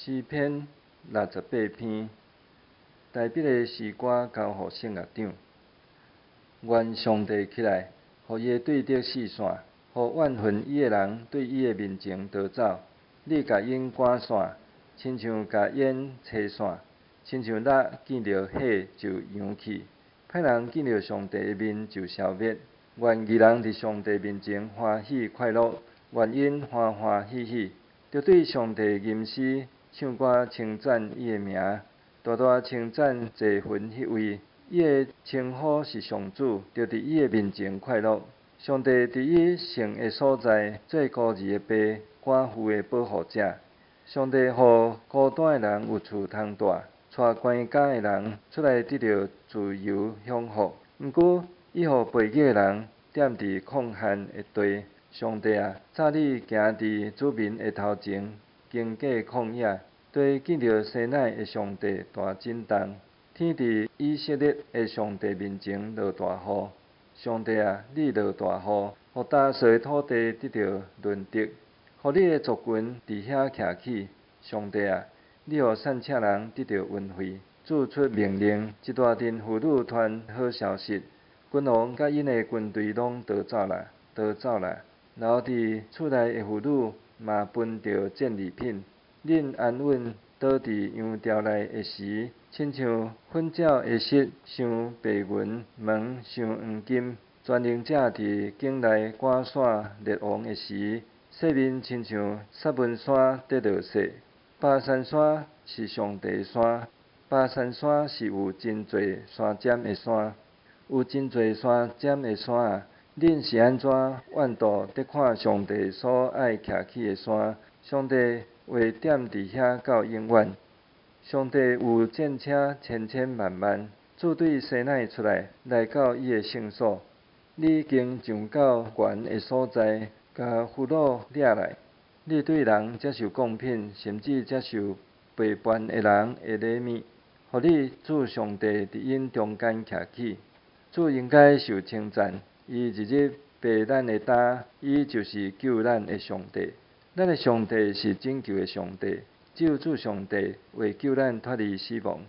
詩篇68篇，大衛的詩歌交予聖樂長。願上帝起來，予伊的對敵四散，予怨恨伊的人對伊的面前逃走。你共𪜶趕散，親像共煙吹散，親像蠟見著火就溶去。歹人見著上帝的面就消滅。願義人佇上帝面前歡喜快樂，願𪜶歡歡喜喜。著對上帝吟詩唱歌稱讚伊的名，大大稱讚坐雲彼位。伊的稱呼是上主，著佇伊的面前快樂。上帝佇伊聖的所在做孤兒的爸，寡婦的保護者。上帝予孤單的人有厝通蹛，帶管家的人出來得著自由享福。毋過，伊予背逆的人踮佇曠旱的地。上帝啊，早你行佇子民的頭前，經過曠野，地見著生奶的上帝大震動，天佇以色列的上帝面前落大雨。上帝啊，你落大雨，予焦燥的土地得著潤澤，予你的族群佇遐徛起。上帝啊，你予散赤人得著恩惠。主出命令，一大陣婦女傳好消息，君王佮𪜶的軍隊攏逃走啦，逃走啦！留佇厝內的婦女嘛分著戰利品。恁安穩倒佇羊牢內的時，親像糞鳥的膝傷白銀，門傷黃金。全能者佇境內趕散列王的時，四面親像撒文山佇落雪。巴珊山是上帝的山，巴珊山是有真濟山尖的山，有真濟山尖的山啊！恁是按怎怨妒佇看上帝所愛徛起的山？上帝話踮佇遐到永遠。上帝有戰車千千萬萬，主對西奈出來，來到伊的聖所。你已經上到懸的所在，共俘虜掠來。你對人接受貢品，甚至接受背叛的人的禮物，予你主上帝佇𪜶中間徛起。主應該受稱讚。伊日日背咱的擔，伊就是救咱的上帝。咱的上帝是拯救的上帝，只有主上帝會救咱脫離死亡。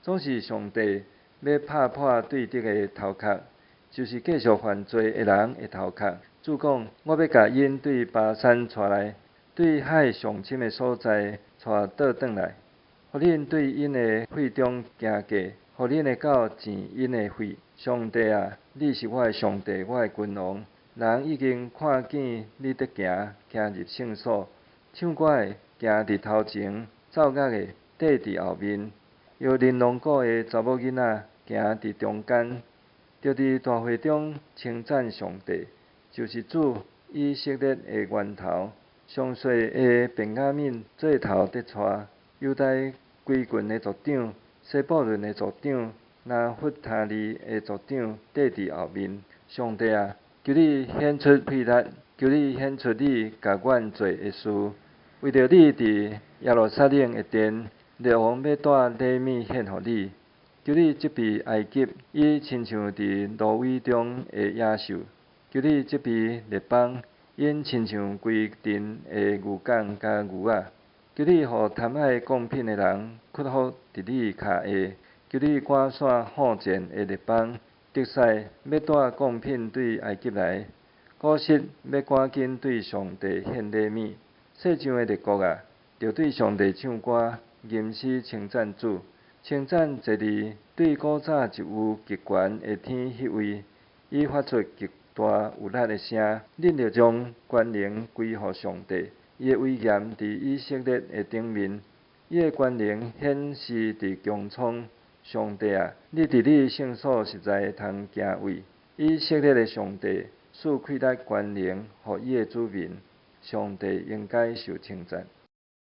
總是上帝欲拍破對敵的頭殼，就是繼續犯罪的人的頭殼。主講：我欲共𪜶對巴珊帶來，對海上深的所在帶倒轉來，予恁對𪜶的血中行過，予恁的狗踮𪜶的血。上帝啊，你是我的上帝，我的君王。人已經看見你佇行，行入聖所，唱歌的行佇頭前，奏樂的綴佇後面，搖琳琅鼓的查某囡仔行佇中間，著佇大會中稱讚上帝，就是主以色列的源頭。上細的便雅憫做頭佇帶，猶大歸群的族長，西布倫的族長，拿弗他利的族長綴佇後面。上帝啊，求你顯出氣力，求你顯出你共阮做的事。為著你佇耶路撒冷的殿，列王欲帶禮物獻予你。求你責備埃及，伊親像佇蘆葦中的野獸；求你責備列邦，𪜶親像規陣的牛犅佮牛仔。求你予貪愛貢品的人屈服佇你跤下。求你趕散好戰的列邦，得賽欲帶貢品對埃及來，古實欲趕緊對上帝獻禮物。世上的列國啊，著對上帝唱歌，吟詩稱讚主，稱讚坐佇對古早就有極懸的天彼位，伊發出極大有力的聲。恁著將權能歸予上帝，伊的威嚴佇以色列的頂面，伊的權能顯示佇穹蒼。上帝啊，你佇你聖所實在通敬畏。以色列的上帝賜氣力權能予伊的子民，上帝應該受稱讚。